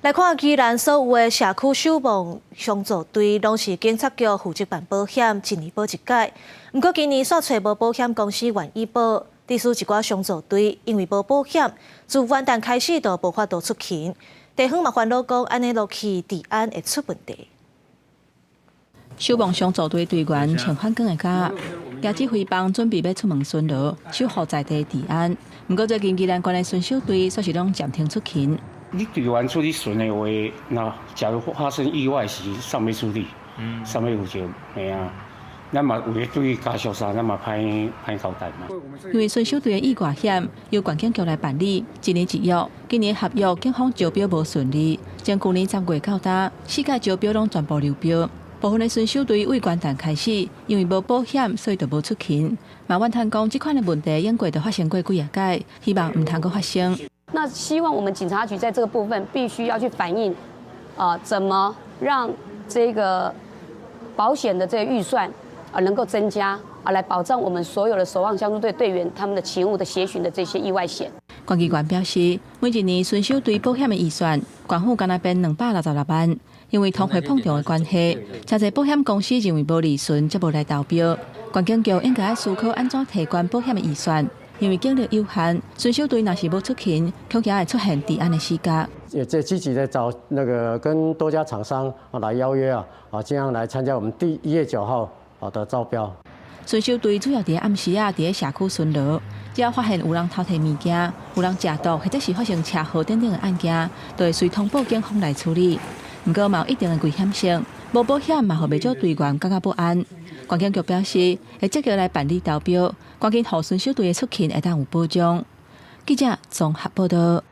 來看宜蘭所有的社區守望相助隊，攏是警察局負責辦保險，一年保一擺。毋過今年煞揣無保險公司願意保，致使一寡相助隊因為無保險，自元旦開始就無法度出勤。地方嘛煩惱講，按呢落去治安會出問題。守望相助隊隊員穿反光的甲，舉指揮棒準備欲出門巡邏，守護在地治安。毋過最近宜蘭縣的巡守隊煞是攏暫停出勤。你隊員出去巡的話，那假如發生意外時，啥物處理？啥物負責？嘿啊，咱嘛為了對家屬啥，咱嘛歹歹交代嘛。因為巡守隊的意外險由縣警局來辦理，一年一約。今年合約警方招標無順利，從舊年10月到今，四屆招標攏全部流標。部分的巡守隊為元旦開始，因為無保險，所以就無出勤。嘛怨嘆講，這款的問題已經就發生過幾仔擺，希望毋通閣發生。那希望我們警察局在這個部分必須要去反映，啊，怎麼讓這個保險的這個預算啊能夠增加啊，來保障我們所有的守望相助隊隊員他們的勤務的協巡的這些意外險。縣議員表示，每一年巡守隊保險的預算，縣府敢若編266萬，因為通貨膨脹的關係，誠濟保險公司認為無利潤，才無來投標。縣警局應該思考按怎提懸保險的預算。因為警力有限，巡守隊若是無出勤，恐驚會出現治安的死角。也在積極的找那個跟多家廠商啊來邀約啊，啊這樣來參加我們第1月9號啊的招標。巡守隊主要佇暗時仔佇咧社區巡邏，只要發現有人偷提物件、有人食毒，或者是發生車禍等等的案件，就會隨通報警方來處理。毋過嘛有一定的危險性，無保險嘛，予袂少隊員感覺不安。縣警局表示，會積極來辦理投標，趕緊予巡守隊的出勤會當有保障。記者綜合報道。